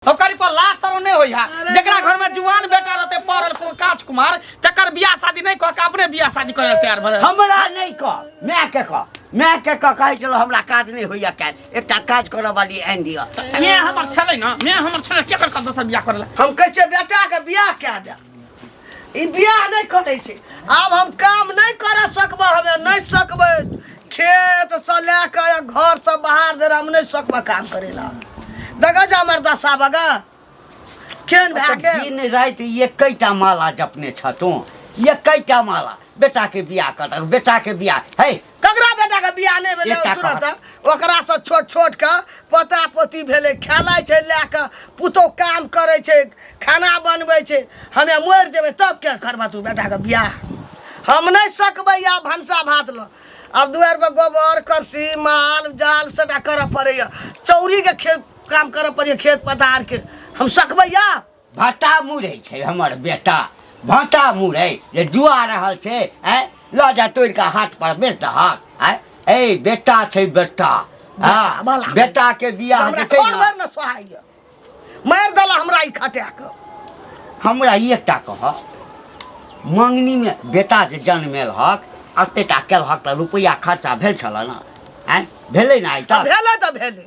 ओकर पर लाज शरम नहीं होई है। जेकरा घर में जुआन बेटा रहते पढ़ल को कांच कुमार, तकर बियाह शादी नहीं कह के अपने बियाह शादी करे तैयार भले। हमरा नहीं कह, मैं के कह, मैं के कह कहै छलो हमरा काज नहीं होइया काज, एकटा काज करऽ वाली आनि दिअ। मैं हमर छलै ना, मैं हमर छलै केकर कर दोसर बियाह करला। हम कहै छियै बेटा के बियाह कए दे, ई बियाह नहीं करै छै। आब हम काम नहीं कर सकबै, हमे नहीं सकबै खेत से लए के या घर से बाहर धरि हम नहीं सकबै काम करे ला। देखै छै हमर दशा बगा केहन भए गेल। दिन राति एकैटा माला जपने छ तू, एकैटा माला, बेटा के बियाह कर, बेटा के बियाह। हे ककरा बेटा के बियाह नहीं भेलै? एकटा तुरंत कहत। ओकरा से छोट छोट के पोता पोती भेलै, खेलाइ छै लए के, पुतोह काम करै छै, खाना बनबै छै। हमे मरि जेबै तब के करबा तू बेटा के बियाह? हम नहीं सकबै आब भनसा भात ल। आब दुआरि पर गोबर करसी माल जाल सबटा करऽ पड़ैया, चौरी के खेत काम करऽ पड़ैया, खेत पथार के। हम सकबै आब? भाटा मुड़ै छै हमर बेटा, भाटा मुड़ै जे जुआ रहल छै। आँय लऽ जा तोड़ि कऽ हाट पर बेच दहक। आँय ए बेटा छै बेटा, हँ बाला। बेटा के बियाह हमरा जे छै कोन ने भरि ने सोहाइया, मारि देला हमरा ई खटा कऽ। हमरा एकटा कह, मंगनीमे बेटा जे जन्मेलहक एतेटा केलहक तऽ रुपैआ खर्चा भेल छल ने? आँय भेलै ने आइ तक? भेलै तऽ भेलै।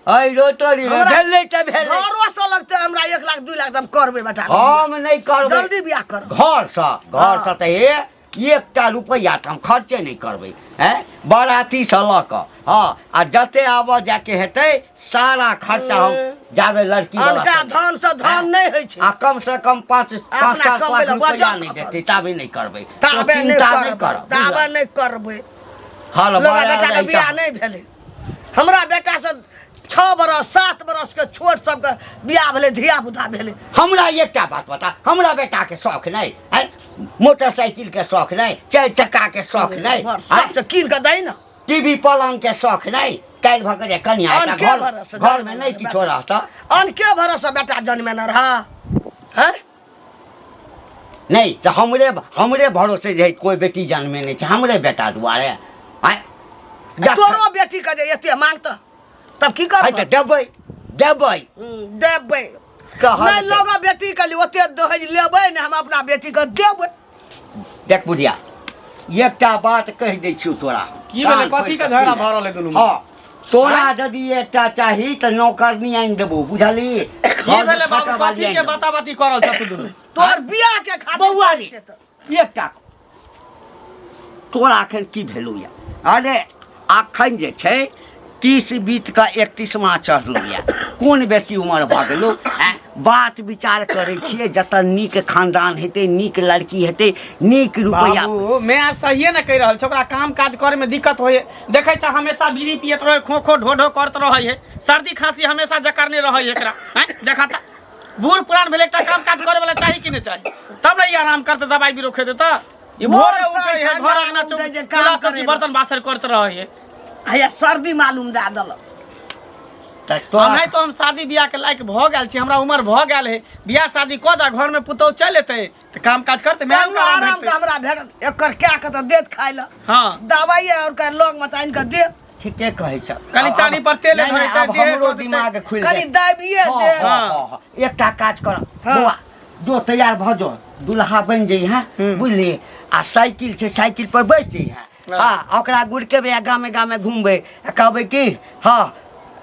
अइ रो तोरी रे, हमरा भेलै तऽ भेलै। घरो से लगतै हमरा 1 लाख 2 लाख हम करबै बेटा। हम नहि करबै। जल्दी बियाह कर। घर से तऽ हे एकटा रुपैआ तऽ हम खर्चे नहि करबै। हैं बराती से लऽ कऽ हँ आ जते आबऽ जाके हेतै सारा खर्चा हम जाबे लड़की वाला अनका से धन से धन नहि होइ छै। आ कम से कम अपना पाँच सात कमबै लाख लए रुपैआ वजन नहि खसल। देतै ताबे नहि करबै। ताबे तो नहि चिंता नहि करबै, करब, ताबे बुझलक? नहि करबै। हँ, लोग बड़ा बेटा के रहै बियाह छै। नहि भेलै। हमरा बेटा से 6 बरस 7 बरस के छोट सबके बियाह भेलै, धिया पुता भेलै। हमरा एकटा बात बता, हमरा बेटा के शौक नहि है मोटरसाइकिल के शौक नहि, 4 चक्का के शौक नहि, घर सब से कीन के दही ना, टीवी पलंग के शौक नहि। काल्हि भऽ के जे कनिया अनके एकटा भरोसे घर में नहि किछो रहत। अनके भरोसे बेटा जन्मेने रह हैं? नहीं तऽ हमरे भरोसे जे कोई बेटी जन्मे नहि छै, हमरे बेटा दुआरे। आँय? तोरो बेटी के जे एते मांगत तब की करबै? आँय तऽ देबै, देबै। देबै। कहल नहि तऽ। लगऽ बेटी के लिए ओते दहेज लेबै ने, हम अपना बेटी के देबै। देख बुढ़िया, एकटा बात कहि दै छियौ तोरा। की भेलै? कान कथी खोलि के कऽ झगड़ा सुनि ले। भऽ रहल है दुनू में? हँ, तोरा यदि एकटा चाही तऽ नौकरनी आनि देबौ, बुझली? की भेलै बाबू? खटरवाली कथी आनि के देबौ। बाता बाती करल छ तू दुनू? तोहर बियाह के खातिर बौआ रे, छै तऽ। एकटा तोरा अखन की भेलौ या? अरे अखन जे छै 30 बीत कऽ 31वां चढ़लौ या, कोन बेसी उमर भऽ गेलौ? आँय, बात विचार करै छियै जतऽ नीक खानदान हेतै, नीक लड़की हेतै, नीक रुपैआ। बाबू, मैं सहिए ने कहि रहल छै, ओकरा काम काज करे में दिक्कत होय। देखै छ हमेशा बीड़ी पियत रहे, खो खो ढो ढो करत रहै है, सर्दी खांसी हमेशा जकड़ने रहै है एकरा। आँय, देखा त बूढ़ पुरान भेलै, एकटा काम काज करे वाला चाही कि नहि चाही? तब ने ई आराम करते, दवाई बीरो खेते। तऽ ई भोरे भोर उठै है, साँझ घर अंगना उठै जे काम चूल्हा चौकी करे। बर्तन बासन करत रहै है। हैया सर्दी मालूम दए देलक। तऽ तोरा हम नहीं तो हम शादी बियाह के लायक भऽ गेल छी, हमरा उम्र भऽ गेल है, बियाह शादी कऽ दे, घर में पुतोह चलि एतै तऽ काम काज करतै, माय कहियो आराम आराम भेटतै। तऽ हमरा भेटत, एकर कए के तऽ देत खाइ लए। हँ। दवाइए और के लग में तऽ आनि कऽ देत। ठीके कहै छ। कनि चानी पर तेल नहि, नहि, धरैतै, आब देहे हमरो कऽ देतै। दिमाग खुलि कनि गेल। दाबिए हँ, दे। हँ, हँ, हँ। एकटा काज कर हँ। बौआ, जो तैयार भऽ जो, दुल्हा बनि जइहे, बुझली? आ साइकिल छै, साइकिल पर बैस जइहे। हँ। हँ, ओकरा गुड़केबै आ गामे गामे घुमबै आ कहबै कि हँ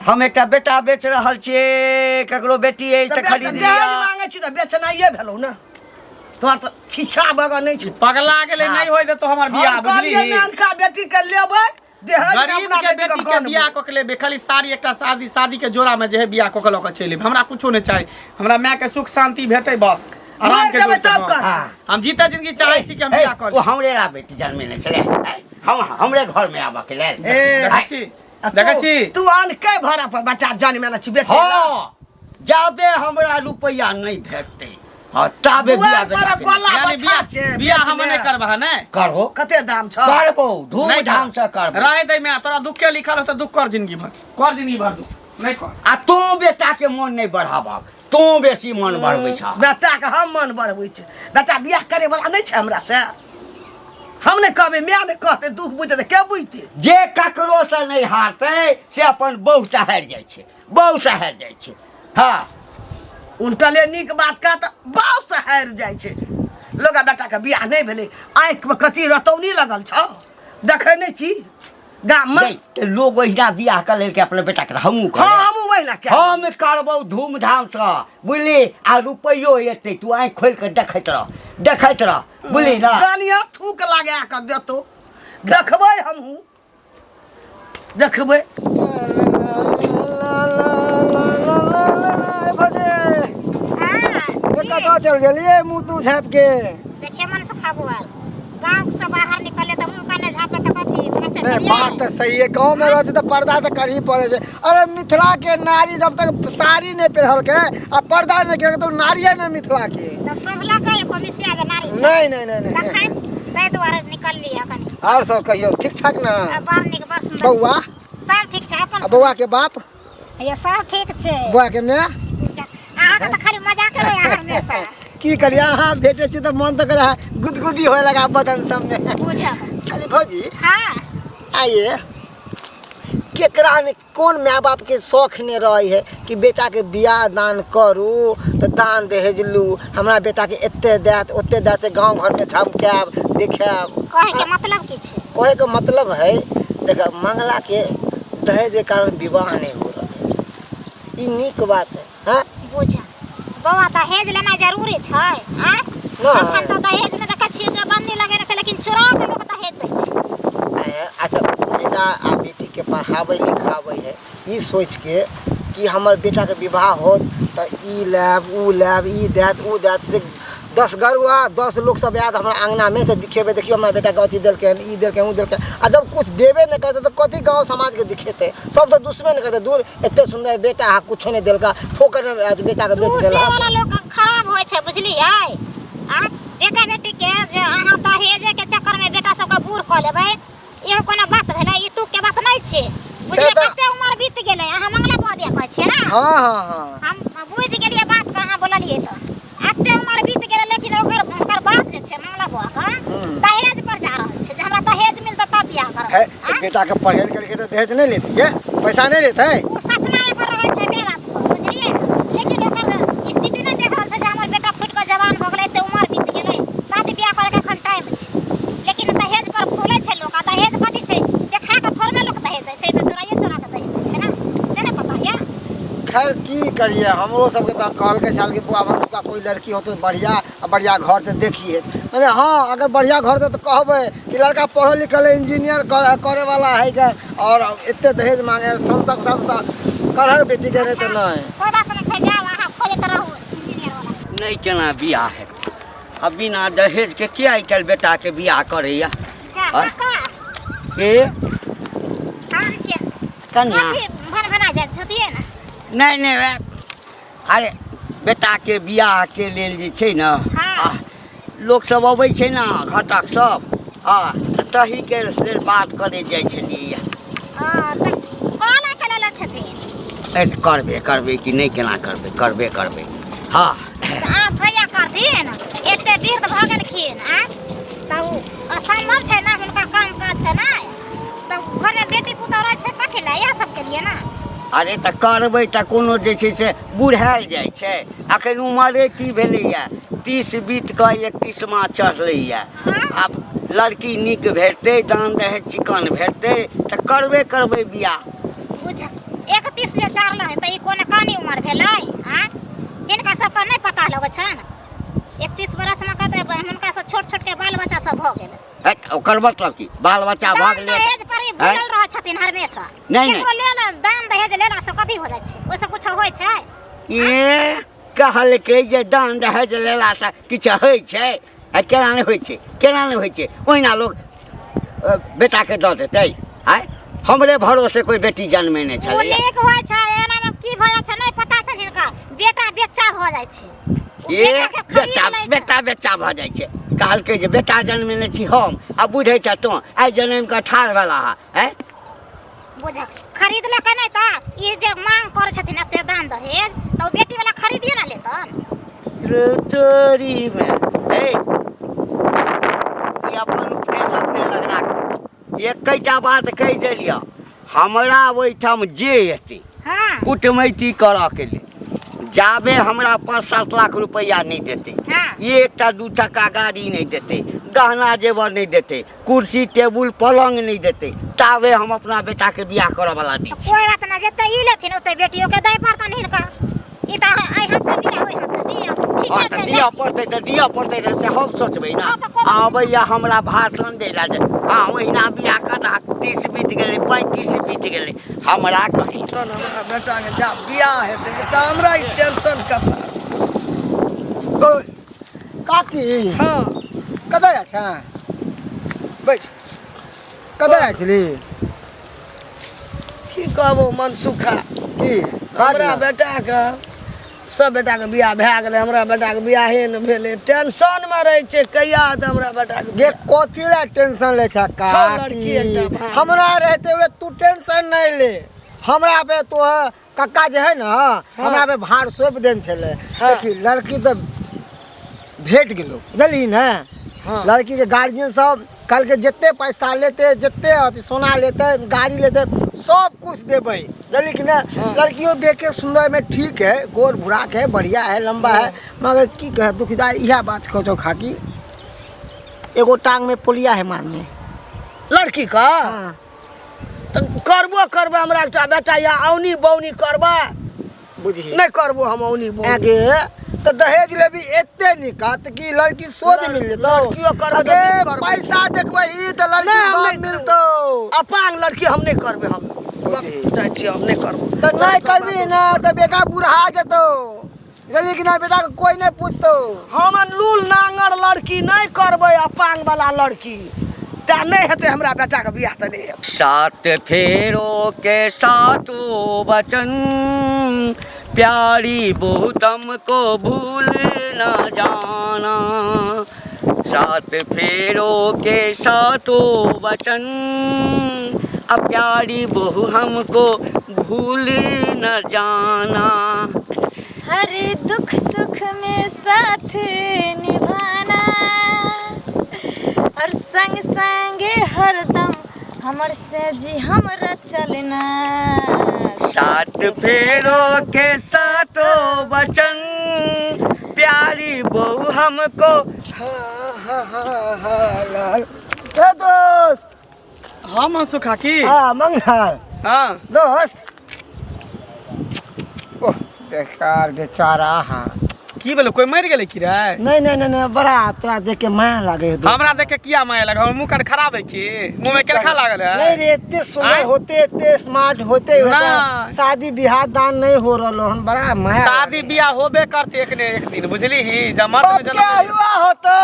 हम एकटा बेटा बेच रहल छियै, ककरो बेटी अछि तऽ खरीद दहेज लिअ। मांगै छी तऽ बेचनाइए भेलौ ने, तोहर तऽ छिछा बगल नहि छौ। पगला गेलै, नहि होय देतौ हमर बियाह, हम कहलियै बुझली? ने अनका बेटी के लेबै, दहेज मे गरीब अपना के बेटी बेटी के के बियाह गनबै। कऽ के लेबै, खाली साड़ी एकटा शादी शादी के जोड़ा में जे है बियाह कऽ के लऽ के चलि एबै। हमरा कुछो नहि चाही, हमरा माय के सुख शांति भेटै बस, आराम मरि के जेबै जोड़ के, तब हँ। कर। हाँ। हम जीते जिंदगी चाहै छी कि हम ए, बियाह कऽ ओ ली। हमरे ला बेटी जन्मेने छलै, हम हमरे घर में आबऽ के लेल। ए, देखै छी, आ देखै छी। तू आन के भरा पर बच्चा जन्मेने छी बेचै ला? हँ, जाबे हमरा रुपैआ नहि भेटतै, हँ, ताबे दुआर बियाह पर बेटा के गोला यानी बछा बियाह छै, बियाह बेच हम ले। नहि करबह ने? करबो। कते दाम छौ? करबो, नहि धूमधाम से करबो। रहे दे मैं, तोरा दुखे लिखल हो तऽ दुख कर जिंदगी भर, कर जिंदगी भर दुख नहि कर। आ तू बेटा के मन नहि बढ़ाबक, तू बेसी मन बढ़बै छह। बेटा के हम मन बढ़बै छै, बेटा बियाह करे वाला नहि छै हमरा से। हम नहि कहबै, माय नहि कहतै, दुख बुझतै तऽ के बुझतै? जे ककरो से नहि हारतै से अपन बहू से हारि जाइ छै, बहू से हारि जाइ छै। हँ, उनटले नीक बात का तऽ बाप से हारि जाइ छै लोग बेटाके बियाह नहि भेलै आँखिमे कथी रतौनी लगल छौ देखै नहि छी गाममे गई, तऽ लोग ओहिना बियाह कऽ लेलकै अपना बेटाके तऽ हमहूँ हँ करब हमहूँ ओहिना कए हम करबौ धूमधामसँ बुझली आ रुपैयो एतै तू आँखि खोलि कऽ देखैत रह देखैत रह बुझली ने कनिया थूक लगा कऽ देतौ देखबै हमहूँ देखबै कतऽ चल गेलियै मुँह तू झाँपि के देखिए मन सुखा बुआ गांव से बाहर निकले तऽ मुंह काने झापे तऽ कथी तुरंते नहीं चलिए बात तऽ सही है गाँव में रह तऽ पर्दा तऽ करही पड़े छै अरे मिथिला के नारी जब तक साड़ी नहीं पहिरलकै आ पर्दा नहीं केलकै तऽ ओ नारिये नहि मिथिला के तब शोभला के एको मिसिया के नारी छै नहीं नहीं नहीं नहीं तखन ताहि दुआरे निकलली है कनी और सब कहियौ ठीक ठाक ना आ बड़ नीक बड़ सुन्दर बौआ छै। सब ठीक छै अपन आ बौआ के बाप ये सब ठीक छै बौआ के माय अहाँके तऽ खाली मजाक रहै हमेशा की करिए अहाँ भेटै छी तऽ मन तऽ करे गुदगुदी होए लगा बदन सब में बुझब अरे भौजी हाँ आइए केकरा ने कोन माय बाप के शौख ने रहे है कि बेटा के बियाह दान करू तऽ दान दहेज लू हमरा बेटा के एते देत ओते देत से गाँव घर में झमकायब देखायब कहै के मतलब की छै कहे के मतलब है देख मंगला के दहेज के कारण विवाह नहीं हो रहा है ई नीक बात है हाँ बुझ बौआ दहेज लेना जरूरी छै आँय नहि। अखन तऽ दहेज में देखै छियै जे बन्दी लगेने छै लेकिन चोरा के लोक दहेज दै छै अच्छा बेटा आ बेटी के पढ़ाबै लिखाबै है ई सोच के कि हमर बेटा के विवाह होत तऽ ई लेब ऊ लेब ई देत ऊ देत से 10 गरुआ 10 लोग सब आयत हमरा अंगना में तऽ दिखेबै देखियौ हमरा बेटा के अथी देलकै हन ई देलकै हन ऊ देलकै आ जब कुछ देबे नहि करतै तऽ कथी गाँव समाज के दिखेतै सब तऽ दुश्मन करतै दूर एते सुन्दर बेटा अहाँ कुछो नहि देलका फोकट में अथी बेटा के बेच दूसरे देलक वाला लोग खराब होइ छै बुझलियै आ बेटा बेटी के जे अहाँ दहेजे के चक्कर में बेटा सबके बूढ़ कऽ लेबै इहो कोनो बात भेलै ई तुक के बात नहि छै बुझलियै तऽ- कते उमर बीत गेलै अहाँ मंगला बौआ दिया कहै छियै ने हाँ हाँ हाँ हम बुझि गेलियै बात के अहाँ बोललियै तऽ एते उमर बीत गेलै लेकिन ओकर ओकर बाप जे छै मंगला बौआ के दहेज पर जा रहल छै जे हमरा दहेज मिलतै तब बियाह करब है तऽ आँय? बेटा के पढ़े लिखे तऽ दहेज नहि लेती ये पैसा नहि लेतै ओ सपना एकर रहै छै माय बाप के बुझलियै लेकिन ओकर स्थिति नहि देख रहल छै जे हमर बेटा फुटि कऽ जवान भऽ गेलै एते उमर बीत गेलै शादी बियाह करैके एखन टाइम छै लेकिन दहेज पर फूलै छै लोक आ दहेज कथी छै देखा कऽ थोड़बे लोक दहेज दै छै ई तऽ चोराइए चोरा कऽ दहेज दै छै ने से नहि पता यऽ खैर की करिए हमरो सबके तऽ कहलकै साल कि बौआ मनसुखा कोई लड़की होतै तऽ बढ़िया आ बढ़िया घर तऽ देखिए मने हाँ अगर बढ़िया घर तऽ कहबै कि लड़का पढ़ल लिखल है इंजीनियर करे वाला है के और एते दहेज मांगे संसद सब तऽ करहक बेटीके नहि तऽ नहि कोइ बात नहि छै जाउ अहाँ खोजैत रहू इंजीनियर वाला नहि केना बियाह हेतै आ बिना दहेजके के आइ काल्हि बेटाके बियाह करैया जा आँय? काका के हम छियै कन्या कथी भन भना जाइत छथिए ने नहि नहि वएह अरे बेटाके बियाहके लेल जे छै ने हाँ। आ, लोक सब अबै छै ने घटक सब हँ तऽ तहीके लेल बात करै जाइ छलियै हँ तऽ कहला के लेले छथिन ए तऽ करबे करबै कि नहि केना करबै करबे करबै हँ तऽ आब कहिया करथिन एते वृद्ध भऽ गेलखिन आँ तऽ ओ असम्भव छै ने हुनका काम काज केनाइ तऽ घरमे बेटी पुतहु रहै छै कथी लए इएह सबके लिए ने अरे तऽ करबै तऽ कोनो जे छै से बुढ़ायल जाइ छै अखन उमरे की भेलैए 30 बीत कऽ 31मा चढ़लैए आब लड़की नीक भेटतै दान दहेज चिकन भेटतै तऽ करबे करबै बियाह बुझ 31 जे चढ़ल है तऽ ई कोन कानी उमर भेलै आँ हिनका सबके नहि पता लगै छनि 31 बरसमे कतऽ हुनका सब छोट छोट के बाल बच्चा सब भऽ गेल हट, ओकर मतलब की बाल बच्चा भऽ दान गेलै दहेज पर ही आँय? भूलल रहै छथिन हमेशा नहि, नहि। केकरो लेल दान दहेज लेला से कथी हो जाइ छै ओहिसँ कुछ होइ छै ए कहलकै जे दान दहेज लेलासँ किछु होइ छै आ केना नहि होइ छै केना नहि होइ छै ओहिना लोक बेटाके दऽ देतै आँय हमरे भरोसे कोइ बेटी जन्मेने ओ छलैया नीक होइ छै एना मे की भऽ जाइ छै नहि पता छै हिनका बेटा बेच्चा भऽ जाइ छै ओ ए बेटाके खरीद बेटा लै छै। बेटा बेच्चा भऽ जाइ छै कहलकै जे बेटा जन्मेने छी हम आ बुझै छ तोँ आइ जनमि कऽ ठाढ़ भेला हँ आँय बुझ खरीदलकै नहि तऽ ई जे मांग करै छथिन एते दान दहेज तऽ ओ बेटी वाला खरीदिए ने लेतन रे तोरीमे हे ई अपन उपदेश अपने लग राखू एकैटा बात कहि देलिअ हमरा ओहिठाम जे एतै हाँ कुटमैती करऽके लेल जाबे हमरा 5-7 लाख रुपैआ नहि देतै, हाँ। एकटा दू चक्का गाड़ी नहि देतै, गहना जेवर नहि देतै, कुर्सी टेबुल पलंग नहि देतै, ताबे हम अपना बेटाके बियाह करऽ वाला नहि छी। कोई बात ना, जते ई लेथिन ओते बेटियो के दै पड़तन हिनका। ई तऽ एहि हाथ से लिअ, ओहि हाथ से दिअ। हँ। ठीके तऽ छै। दिअ पड़तै तऽ दिअ पड़तै, तऽ से हम सोचबै ने। हँ, तऽ कोन- आबैया हमरा भाषण दै लए जे हँ ओहिना बियाह कर, 30 बीत गेलै, 35 बीत गेलै, हमरा कही। तहन हमरा बेटाके जा बियाह हेतै तऽ हमरा ई टेंशन कपार। काकी। हँ। कतऽ जाइ छै? बैठ, कतऽ जाइ छली? की कहबो मनसुखा। की बाज? हमरा ने। बेटाके, सब बेटाके बियाह भए गेलै, हमरा बेटाके बियाहे नहि भेलै। टेंशनमे रहै छै, कहिया हेतै हमरा बेटाके गे बियाह? कथी लए टेंशन लै छ? छौ लड़की काकी, एकटा भाय। हमरा रहते हुए तू टेंशन नहीं ले। हमरा पे तो कक्का जे है ना, हमरा पे भार सौंप देने छलै। हाँ। देखी, लड़की तऽ भेट गेलो, बुझलही ने? हाँ। लड़की के गार्जियन सब कहलकै जते पैसा लेते, जते अथी सोना लेते, गाड़ी लेते, सब कुछ देबै, बुझलही कि ने? हाँ। लड़कियों देखे सुंदर में ठीक है, गोर भुराक है, बढ़िया है, लंबा है, मगर की कहे दुखीदार, इएह बात कहौ खाकी, एगो टांग में पोलिया है मारने। लड़की का? हाँ। तऽ करबो करबै, हमरा एकटा बेटा या औनी बौनी करबै। बुझी। नहि करबो हम औनी बौनी। आगे तऽ दहेज लेबी एते निकत कि लड़की सोझ मिल जेतौ। लड़कियो करबै तऽ अगे नहि करबै। पैसा देखबै तऽ लड़की नहि, हम कम नहि मिलतौ। अपांग लड़की हम नहि करबै, हम बुझी। जाइ छियै, हम नहि करबो। तऽ नहि करबी ने तऽ बेटा बुढ़ा जेतौ, बुझलिही कि नहि? बेटाके कोइ नहि पूछतौ। हम लूल नांगर लड़की नहि करबै, अपांग वाला लड़की तें नहि हेतै हमरा बेटाके बियाह तऽ नहि हेतै। सात फेरो के सातों वचन, प्यारी बहू तुमको भूल न जाना। सात फेरो के सातों वचन, अब प्यारी बहू हमको भूल न जाना। हर दुख सुख में साथ निभाना और संग संगे हरदम हमर से जी हमरा चलना। सात फेरो के सातों वचन, प्यारी बहू हमको हाँ हाँ हाँ हाँ लाल ए दोस्त। हाँ मनसुखा, की? हाँ मंगल। हाँ। दोस्त, ओह बेकार बेचारा, हाँ। की भेलो, कोई मरि गेलै की रे? नहीं नहीं नहीं नहीं, बड़ा तोरा देख के माया लागे है दोस्त। हमरा देख के किया माया लागल? हमर मुँह कान खराब है की? मुँह में केलखा लागल है? नहीं रे, इतने सुंदर आँय? होते, इतने स्मार्ट होते हुए ना। शादी बियाह दान नहीं हो रहा हन, बड़ा माया शादी लागे। बियाह होबे करते एक ने एक दिन, बुझली ही जब मर्द में बाप के जन्म हलुआ होतो,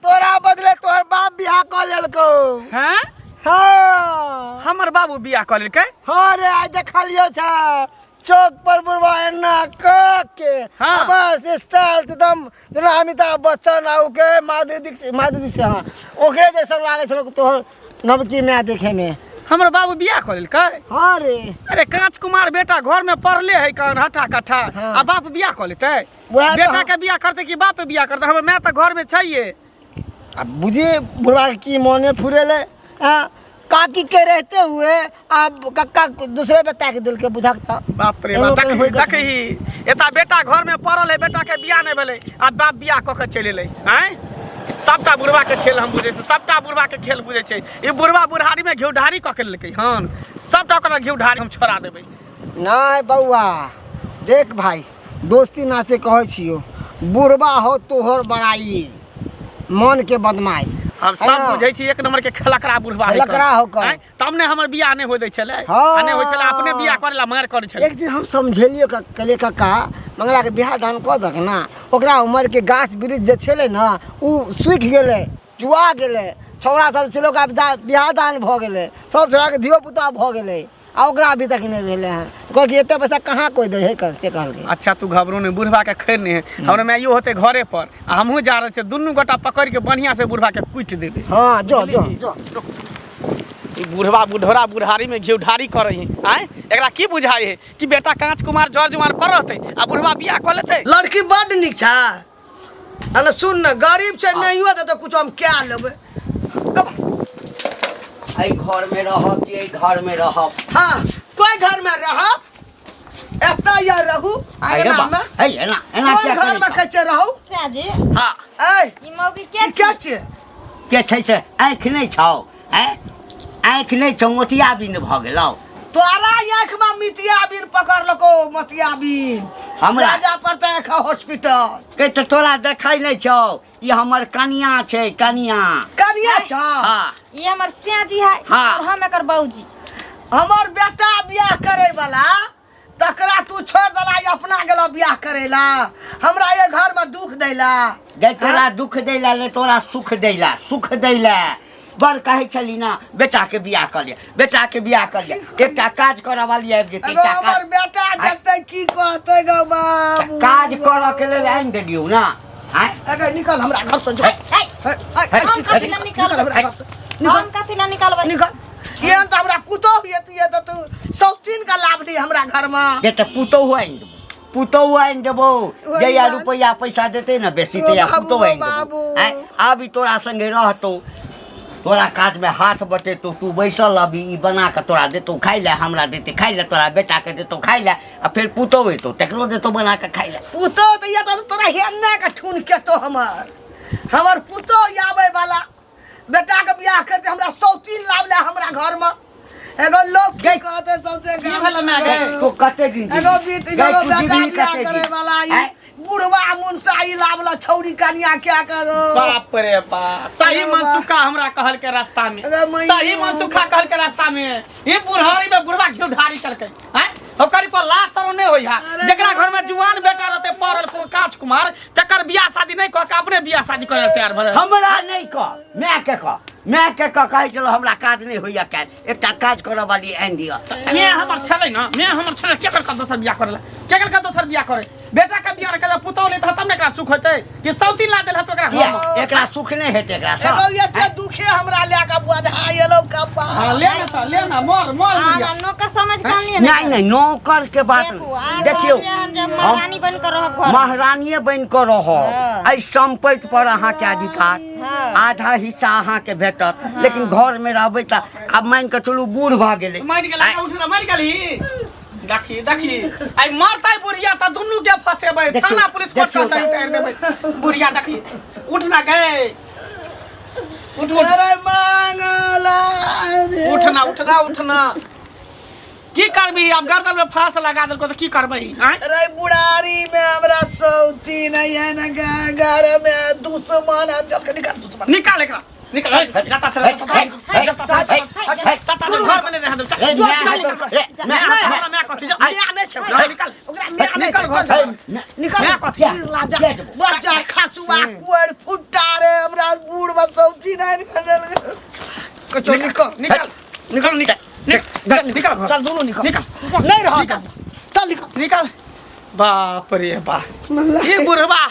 तोरा बदले तोहर बाप बियाह कऽ लेलको। हैं? हाँ। हमर बाबू बियाह कऽ लेलकै? हाँ रे, आइ देखलियो छ चौक पर बुढ़वा एना क के। हाँ। आ बस स्टाइल एकदम जेना अमिताभ बच्चन आ ओके माधुरी दीक्षित, माधुरी दीक्षित, हाँ, ओकरे जैसन लागै छलो तोहर नवकी माय देखे में। हमर बाबू बियाह कऽ लेलकै? हाँ रे। अरे कांच कुमार बेटा घर में पढ़ले है कान हट्ठा कट्ठा। हाँ। आ बाप बियाह कऽ लेतै? वएह तऽ। बेटा के बियाह करतै कि बाप बियाह करतै? हमर माय तऽ घर में छैहे। अब बुझी बुढ़वा के की मोने फुरेले, हाँ, काकी के रहते हुए अब कक्का दूसरे पे ताक दिल के बुझकता। बाप रे एगो बाप। कहीं होय। देखही, एता बेटा घर में पड़ल है, बेटा के बियाह नहीं भेलै आ बाप बियाह कऽ के चलि एलै। आँय, ई सबटा बुढ़वा के खेल हम बुझै छी, सबटा बुढ़वा के खेल बुझै छै। ई बुढ़वा बुढ़ारी में घिउ ढारी कऽ के लेलकै हन, सबटा ओकरा घिउ ढारी हम छोड़ा देबै। नहीं बउआ, देख भाई, दोस्ती नाते कहै छियो, बुढ़बा हो तोहर बड़ाई मन के बदमाश। हम है सब ना? बुझै छी, एक नंबर के खेलकरा बुढ़वा है। खेलकरा हो कन। आँय, तब ने हमर बियाह नहि होइ दै छलै। हाँ। आ नहि होइ छलै, अपने बियाह करै ला मारि करै छलै। एक दिन हम समझेलियो, कहलियै कक्का, मंगला के बियाह दान कऽ दक ना, ओकरा उमर के गाछ वृक्ष जे छलै ने ओ सूखि गेलै, जुआ गेलै, छौड़ा सब छलै ओकरा बियाह दान भऽ गेलै, सब छौड़ाके धियो पुता भऽ गेलै आ ओकरा अभी तक नहि भेलै हँ। कहलकै एते पैसा कहाँ कोइ दै है, से कहलकै। अच्छा तू घबरो नहीं, बुढ़वा के खैर नहीं है, हमरा माइयो होते घरे पर आ हमहूँ जा रहल छियै, दुनू गोटा पकड़ के बढ़िया से बुढ़वा के कुटि देबै। हाँ, जो जो जो। ई बुढ़वा बुढ़ोरा बुढ़ारी में घिउढारी करै है। आँय, एकरा की बुझाइ है कि बेटा कांच कुमार जर जुआन पर रहतै आ बुढ़वा बियाह कऽ लेतै? लड़की बड्ड नीक छै। अरे सुन ने, गरीब छै, नहियो देतै कुछो, हम क्या लेबै? एहि घर में रहब कि एहि घर में रहब? हाँ, कोई घर में रहब। एतऽ ये रहू अरे आंगना बा में हे एना एना कोन किया घर करै में छौ? कहै छै रहू सैया जी हाँ ऐ ई मौगी के ई छी के छियै के छै से आँखि नहि छौ आँय आँखि नहि छौ मोतियाबिन्द भऽ गेलौ तोरा आँख में मितिया बिन पकड़लको मोतिया बिन हमरा? राजा पड़तै एखन हॉस्पिटल के तऽ तोरा देखै नहि छौ ई हमर कनिया छै कनिया कनिया छौ हाँ ई हमर सैया जी है हाँ। और हम एकर बाबूजी हमर बेटा बियाह करे वाला तकरा तू छोड़ देला ई अपना गेलो बियाह करेला हमरा ये घर में दुख दैला गै तोरा दुख दैला नहि तोरा सुख दैला सुख दैला बड़ कहै छली ना बेटाके बियाह कऽ लिअ बेटाके बियाह कऽ लिअ एकटा काज करऽ वाली आबि जेतै एगो एकटा हमर काज बेटा देखतै की कहतै गौ बाबू काज करऽ के लेल आनि देलियौ ना आँय अगे निकल हमरा घर से जो हे, है हे, हे, हम कथी ला निकल हमरा घर से हम कथी ला निकालबै निकल ये तऽ हमरा पुतोह ये तू ये तऽ तू शौकीन का लाभ ली हमरा घर में जे तऽ पुतोहु आनि देबौ पुतोहु आनि देबौ ओहि जहिया बात। रुपैआ पैसा देतै ने बेसी ओ तहिया बाबू, पुतोहु ओ आनि देबौ बाबू। आँय आब ई तोरा संगे रहतौ तोरा काजमे हाथ बटेतौ तू बैसल रहबी ई बना कऽ तोरा देतौ खाइ लए हमरा देतै खाइ लए तोरा बेटाके देतौ खाइ लए आ फेर पुतोहु एतौ तकरो देतौ बना कऽ खाइ लए पुतोह तऽ ये तऽ तोरा हेन्ने के ठून केतो हमर हमर पुतोह आबै वाला बेटा के बियाह करते हमरा शौकीन लाभ ले हमरा घर में एगो लोग की कहते सबसे की भेलै माय गे? तू कते दिन एगो जीबी? बीत गै, एगो तू बेटा जीबी बियाह कते करे दिन? वाला ई आँय? बुढ़वा मुनसा ई लावला छौरी कनिया क्या करो बाप रे बाप सही मनसुखा हमरा कहल के रास्ता में अरे मैया। सही मनसुखा कहल के रास्ता में ई बुढ़ारी में बुढ़वा घिउ ढारी कलकै हैं ओकर पर लाश सरो नहीं होई है अरे जकरा घर में जुआन बेटा रहते पड़ल को काच कुमार तकर बियाह शादी नहीं कह के अपने बियाह शादी करे ला तैयार भले हमरा नहि कह माय के कह माय के कह कहै छलहुँ हमरा काज नहि होइया काल्हि एकटा काज करऽ वाली आनि दिअ मैं हमर छलै ना मैं हमर छलै केकर का दोसर बियाह करे ला केकर का दोसर बियाह करे बेटा का बियाह करे पुतौह ले तब ने एकरा सुख होतै कि सौती ला देल हत ओकरा किया घर में। एकरा सुख नहि हेतै एकरा एगो सँ एते दुखे हमरा लए कऽ बजहा एलौ कपार हाँ, ले ना त ले ना मर मर हाँ, बुढ़िया नौकर समझ के आनलियै ने नहि नहि नौकर के बात देखू, नहि आब देखियौ कहलियै हन जे हम महारानी बनि कऽ रहब घरमे। महारानिये बनि कऽ रहब हाँ। एहि सम्पत्ति पर अहाँके अधिकार हाँ। आधा हिस्सा अहाँके भेटत लेकिन घरमे रहबै तऽ आब मानि कऽ चलू बूढ़ भऽ गेलै मरि गेलै उठ ना मरि गेली देखी देखी आइ मरतै बुढ़िया तऽ दुनू के फसेबै देखियौ, थाना पुलिस कोर्ट देखियौ। कचहरी तारि देबै बुढ़िया देखी उठ ना गए उठ उठ अरे मांगला रे। उठ ना उठ ना उठ ना की करबी आब गर्दन में फांस लगा देलको तऽ की करबै आँय अरे बुढ़ारी में हमरा सौती नहीं है ना घर में दुश्मन है जब निकाल दुश्मन निकाल एकरा निकाल हे, जता से जता से जता से घर में नहीं रह देब चल रे, चल, माय चल, है निकाल। तो- रे, मैं माय हमरा मैं कथी जा माय नहीं छै ओकरा। निकाल ओकरा माय नहीं निकाल छै, घर से। निकाल माय कथी? लाजा किया जेबो? बच्चा खसुआ कुड़ फुट्टा रे हमरा बूढ़ में सौती नहीं निकल कचो निकल निकाल निकाल निकाल निकाल निकाल घर। चल दोनों निकल निकाल नहीं रहा चल निकल निकाल बाप रे बाप ई बुढ़वा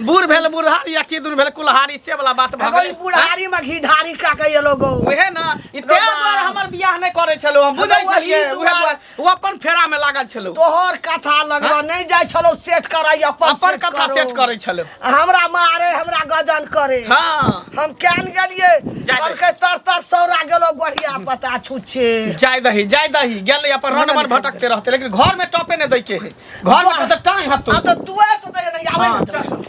बूढ़ भेल बुढ़हारी आ की दूर भेल कुल्हारी से वाला बात भऽ एगो ई गेलै बुढ़ारी में घी ढारी का के एलो गो उहे ना ई तें दुआरे हमर बियाह नहि करै छलौ हम बुझै वही छलियै उहे दुआरे। दुआरे ओ अपन फेरा में लागल छलौ तोहर कथा लगवा नहीं जाइ छलो सेट कराई अपन अपन कथा करो। सेट करै छलौ हमरा मारे हमरा गजन करे हाँ हम केन गेलिए जाय दही। कहलकै तर तर सौरा गेलो गोढ़िया पता छुच्छे जाय दही जाय दही गेलै अपन रन मन भटकते रहते लेकिन घर में टपे नहि दै के है घर में तऽ टांग हतो आब तऽ दुआर से तऽ नहीं आबै हाँ, ने चल।